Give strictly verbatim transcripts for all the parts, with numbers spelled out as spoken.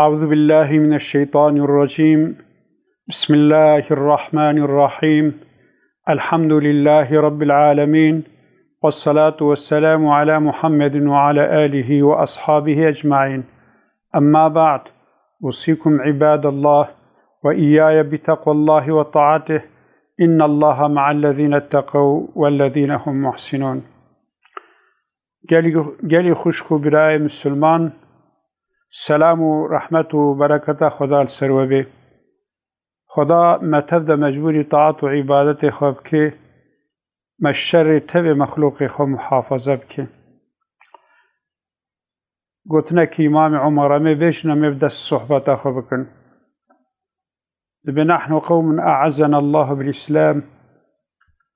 أعوذ بالله من الشيطان الرجيم. بسم الله الرحمن الرحيم. الحمد لله رب العالمين. والصلاة والسلام على محمد وعلى آله وأصحابه أجمعين. أما بعد، أوصيكم عباد الله وإياي بتقوى الله وطاعته. إن الله مع الذين اتقوا والذين هم محسنون. Gelî, gelî xwişk û birayê misilman, selam û rehmet û bereketa Xweda li ser we bê. Xweda me tev de mecbûrî taat û îbadetê xwe bike, me şerê tevê mexlûqê xwe muhafaza bike. Gotinekî Îmamê Umar, em ê bêjin, em ê bi dest sohbeta xwe bikin. دبي: نحن قوم أعزنا الله بالإسلام،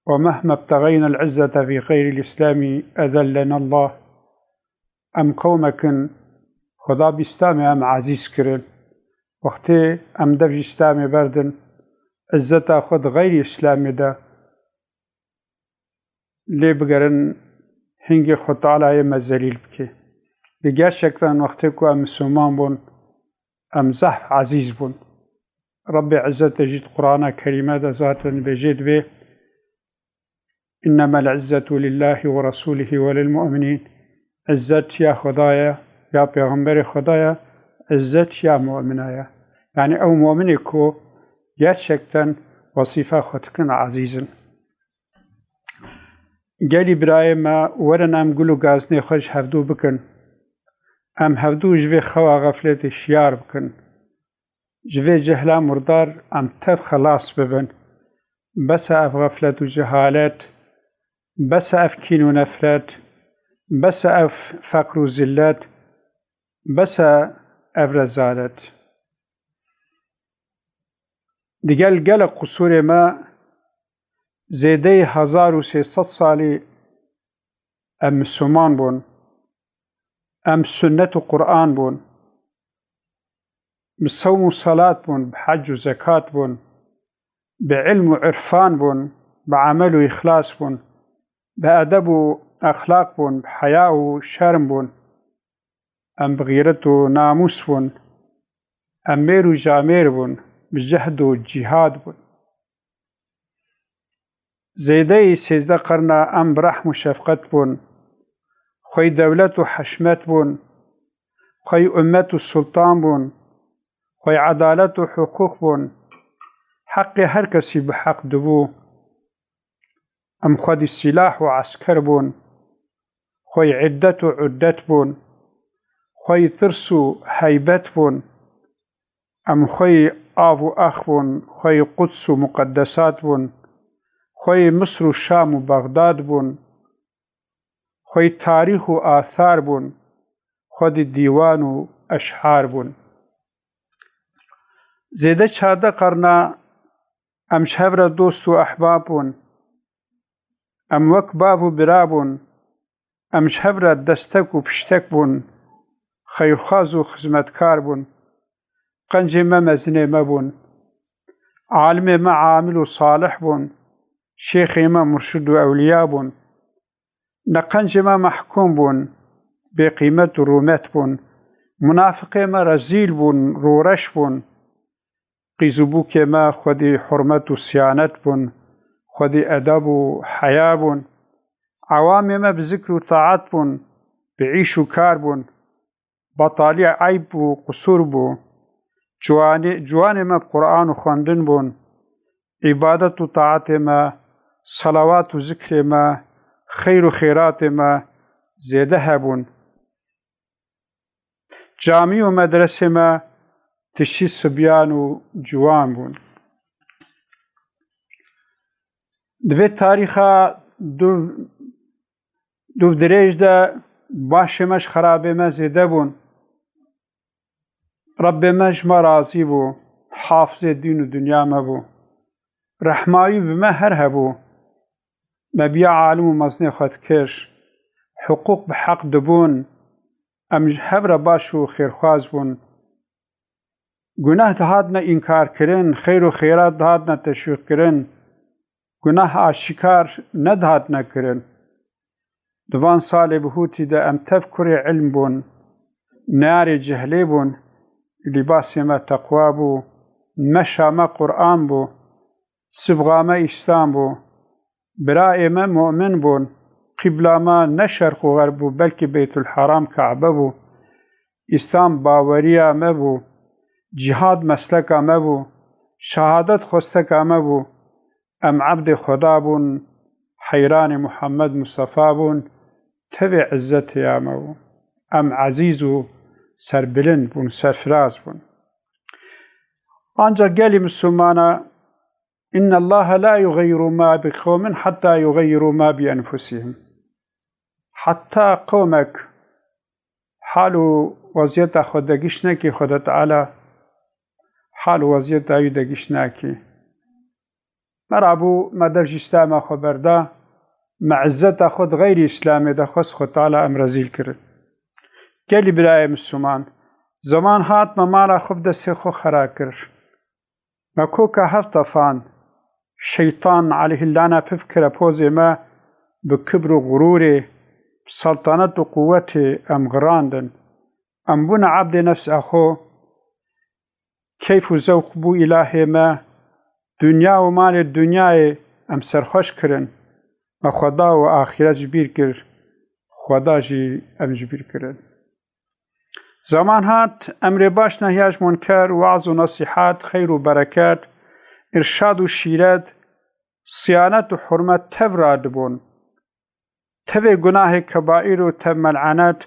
ومهما ابتغينا العزة في غير الإسلام أذلنا الله. Em qewmek in, Xweda bi Îslamê em ezîz kirin. Wextê em dev ji Îslamê berdin, izzeta xwe di xeyrî Îslamê de lê bigerin, hingê Xwe Tealayê me zelîl bike. Lê gerçekten wextê ku em misilman bûn, em zehf ezîz bûn. Rebbê Izzetê jî di Qur'ana Kerîme de zaten dibêje, dibê: إنما العزة لله ورسوله وللمؤمنين. Izzet ya Xweda ye, ya Pêxemberê Xweda ye, izzet ya mu'mina ye. Yani ew mu'minê ku gerçekten wesîfa xwe dikin, ezîz in. Gelî birayê me, werin em gul û gaznê xwe ji hevdû bikin. Em hevdû ji vê xewa xefletê şiyar bikin. Ji vê cehla murdar em tev xelas bibin. Bes e ev xeflet û cehalet, bes e ev kîn û nefret, bes e ev feqr û zillet, bes e ev rezalet. Digel gelek qusûrê me, zêdeyî hezar û sê sed salî em misilman bûn. Em sunnet û Qur'an bûn. Bi sewm û selat bûn, bi hec û zekat bûn, bi ilm û irfan bûn, bi emel û îxlas bûn, bi edeb û exlaq bûn, bi heya û şerm bûn. Em bi xîret û namûs bûn. Em mêr û camêr bûn, bi cehd û cîhad bûn. Zêdeyî sêzdeh qerna em bi rehm û şefqet bûn. Xwey dewlet û heşmet bûn. Xwey ummet û sultan bûn. Xwey edalet û hiqûq bûn. Heqê her kesî bi heq dibû. Em xwedî sîlah û esker bûn. Xwey îddet û uddet bûn. Xwey tirs û heybet bûn. Em xwey av û ax bûn, xwey Quds û muqeddesat bûn, xwey Misr û Şam û Bexdad bûn, xwey tarîx û athar bûn, xwedî dîwan û eş'ar bûn. Zêde çardeh qerna em ji hev re dost û ehbab bûn. Em wek bav û bira bûn. Em ji hev re destek û piştek bûn, xeyrxwaz û xizmetkar bûn. Qencê me mezinê me bûn. Alimê me amil û salih bûn. Şêxê me murşid û ewliya bûn. Ne qencê me mehkûm bûn, bêqîmet û rûmet bûn. Munafiqê me rezîl bûn, rûreş bûn. Qîz û bûkê me xwedî hurmet û siyanet bûn, xwedî edeb û heya bûn. Ewamê me bi zikr û taat bûn, bi îş û kar bûn. Betalî eyb û qusûr bû. Ciwanê, ciwanê me bi Quran û xwendin bûn. Îbadet û taetê me, selawat û zikrê me, xeyr û xêratê me zêde hebûn. Camî û medresê me tiştî sibyan û ciwan bûn. Di vê tarîxa duv, dûvdirêj de başê me ji xerabê me zêde bûn. Rebbê me ji me razî bû, hafizê dîn û dinya me bû. Rehmayî bi me her hebû. Me biya alim û mezinê xwe dikir. Hiqûq bi heq dibûn. Em ji hev re baş û xêrxwaz bûn. Guneh dihatine înkarkirin, xeyr û xêrat dihatine teşwîqkirin. Guneh aşîkar nedihatine kirin. Di van salê bihûtî de em tev kurê ilm bûn, neyarê cehlê bûn. lîbasê me teqwa bû, meşa me Quran bû, sibxa me Îslam bû. Birayê me mu'min bûn. Qîbla me ne şerq û xerb bû, belkî Beytulheram, Kabe bû. Îslam baweriya me bû. Cîhad mesleka me bû. Şehadet xwesteka me bû. Em ebdê Xweda bûn, heyranê Muhammed Mustafa bûn, tevê izzetê ya me bû. Em ezîz û serbilind bûn, serfiraz bûn. Ancak gelî Misilmana, "Inna Allaha la yughayyiru ma bi qawmin hatta yughayyiru ma bi enfusihim." Heta qewmek hal û weziyeta xwe degiş nekî, Xweda Teala hal û weziyeta wî degiş nakî. Me rabû me dev ji Îslamê xwe berda, me izzeta xwe di xeyrî Îslamê de xwest, Xwe Teala em rezîl kirin. Gelî birayê Misliman, zeman hat me mala xwe bi destê xwe xera kir. Me koka heft tefan, şeytan aleyhillana pif kire pozê me, bi kibr û xurûrê, bi seltanet û quwetê em xirandin. Em bûne ebdê nefsa xwe, keyf û zewq bû îlahê me, dinya û malê dinyayê em serxweş kirin. Me Xweda û axîret ji bîr kir, Xweda jî em ji bîr kirin. Zeman hat, emrê baş, nehya ji munker, weaz û nesîhat, xeyr û bereket, îrşad û şîret, siyanet û hurmet tev radibûn. Tevê gunahê kebaîr û tev mel'enet,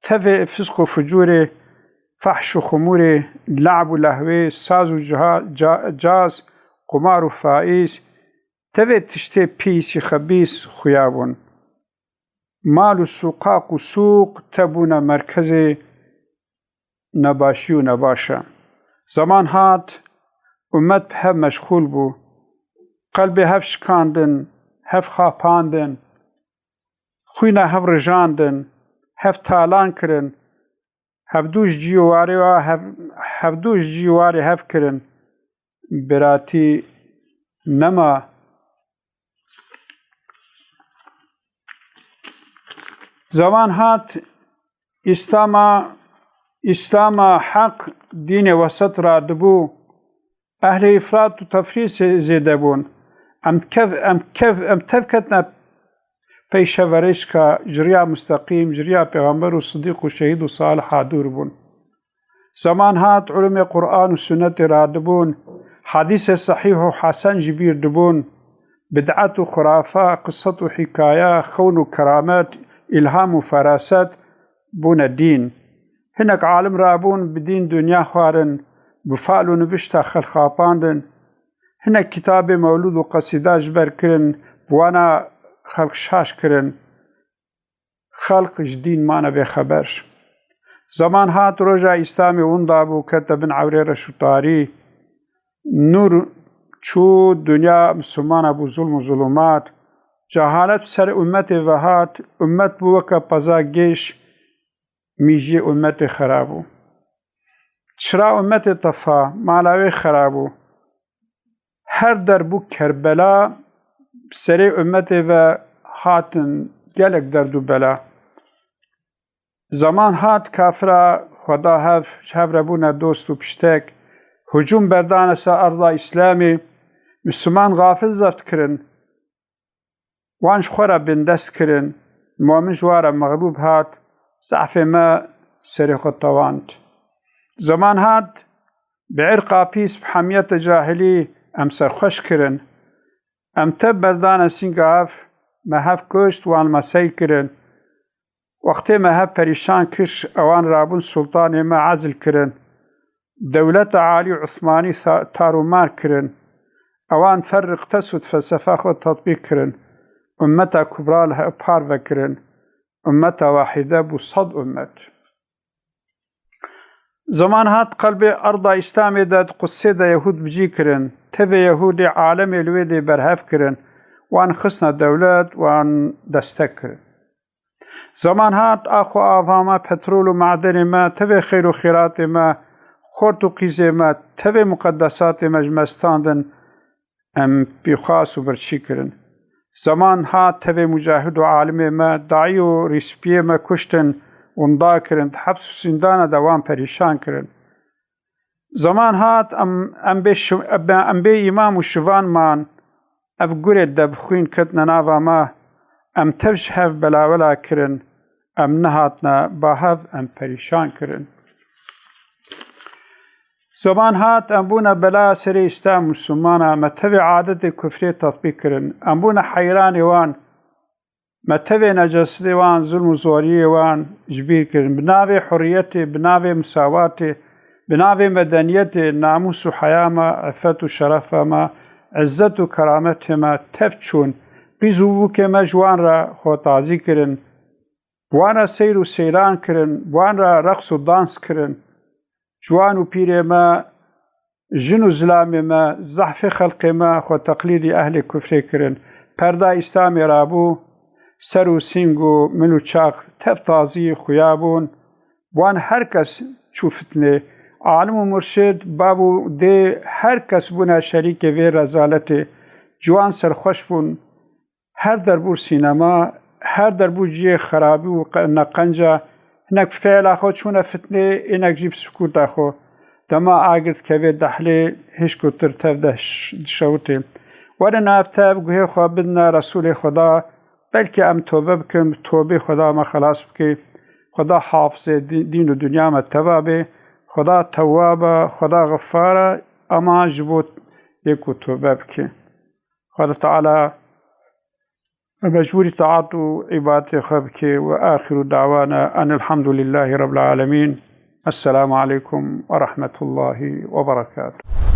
tevê fisq û fucûrê, fehş û xumûrê, le'b û lehwê, saz û ciha-, ca-, caz, qumar û faîz, tevê tiştê pîsî xebîs xuya bûn. Mal û sûqaq û sûq te bûne merkezê nebaşî û nebaş e. Zeman hat, ummet bi hev meşxûl bû. Qelbê hev şikandin, hev xapandin, xwîna hev rijandin, hev talan kirin, hevdû ji cî û warê wa hev, hevdû ji cî û warê hev kirin. Biratî nema. Zeman hat, Îslama, Îslama heq, dînê wesat radibû. Ehlê îfrat û tefrît zê-, zêde bûn. Em kev-, em kev-, em tev ketine pey şeverêşka ji riya musteqîm, ji riya pêxember û sidîq û şehîd û salih a dûr bûn. Zeman hat, ulûmê Quran û Sunnetê radibûn, hadîsê sehîh û hesen ji bîr dibûn. Bid'et û xurafa, qisset û hîkaya, xewn û keramet, îlham û feraset bûne dîn. Hinek alim rabûn, bi dîn dinya xwarin, bi fal û nivişta xelq xapandin. Hinek kitabê mewlûd û qesîda ji ber kirin, bi wana xelq şaş kirin. Xelq ji dîn mane bêxeber. Zeman hat, roja Îslamê winda bû, kete bin ewrê reş û tarî. Nûr çû, dinya Mislimana bû zulm û zulumat. Cehalet ser ummetê ve hat, ummet bû weke peza gêş, mîjiyê ummetê xera bû. Çira ummetê tefa, mala wê xera bû. Her der bû Kerbela, bi serê ummetê ve hatin gelek derd û bela. Zeman hat, kafira Xweda hev, ji hev re bûne dost û piştek. Hicûm berdane ser erda Îslamê, Misliman xafil zeft kirin. Wan ji xwe re bindest kirin, momin ji wan re mexlûb hat, zehfê me serê xwe tewand. Zeman hat, bi irqa pîs, bi hemiyete cahilî em serxweş kirin. Em tev berdane sînga hev, me hev kuşt, wan me seyr kirin. Wextê me hev perîşan kir, ewan rabûn sultanê me ezil kirin. Dewleta alî Usmanî sa-, tar û mar kirin. Ewan ferriq tesûd felsefa xwe tetbîq kirin. Ummeta kubra li hev parve kirin. Ummeta wahîde bû sed ummet. Zeman hat, qelbê erda Îslamê de, di Qudsê de Yehûd bi cî kirin. Tevê Yehûdê alemê li wê dê berhev kirin. Wan xistne dewlet, wan destek kirin. Zeman hat, ax û ava me, petrol û madenê me, tevê xeyr û xêratê me, xort û qîzê me, tevê muqedesatê me ji me standin, em pîxwas û birçî kirin. Zeman hat, tevê mucahid û alimê me, daî û rîspiyê me kuştin, winda kirin, di heps û zîndana de wan perîşan kirin. Zeman hat em, em bê şi-, em bê îmam û şivan man, ev gurê debxwîn ketine nava me, em tev ji hev belawela kirin, em nehatine ba hev, em perîşan kirin. Zeman hat em bûne bela serê îslam û Mislimana, me tevê adetê kufrê tetbîk kirin, em bûne heyranê wan, me tevê necesitê wan, zulm û zoriyê wan ji bîr kirin. Bi navê hurriyetê, bi navê misawatê, bi navê medeniyetê, namûs û heya me, îffet û şerefa me, izzet û kerametê me tev çûn. Qîz û bûkê me ji wan re xwe tazî kirin. Bi wan re seyr û seyran kirin, bi wan re reqs û dans kirin. Ciwan û pîrê me, jin û zilamê me, zehfê xelqê me xwe teqlîdî ehlê kufrê kirin. Perda Îslamê rabû, ser û sîng û mil û çax tev tazî xuya bûn. Wan her kes çû fitnê. Alim û murşid, bav û dê, her kes bûne şerîkê vê rezaletê. Ciwan serxweş bûn. Her der bû sînema, her der bû cihê xerabî û qe-, neqenca. Hinek bi fêla xwe çûne fitnê, hinek jî bi sukûta xwe. Dema agir dikeve dehlê, hişk û tir tev de ş-, dişewitê. Were nav tev, guhê xwe bidine Resûlê Xweda, belkî em tobe bikin, bi tobê Xweda me xelas bike. Xweda hafizê dî-, dîn û dinya me teva bê. Xweda tewwab e, Xweda xifar e, ema ji bo yê ku tobe bike. Xweda Teala me mecbûrî taat û îbadetê xwe bike. Ve axiru dawana enil hamdulillahî rabbil alemîn. Esselamu aleykum ve rahmetullahî ve berekatuh.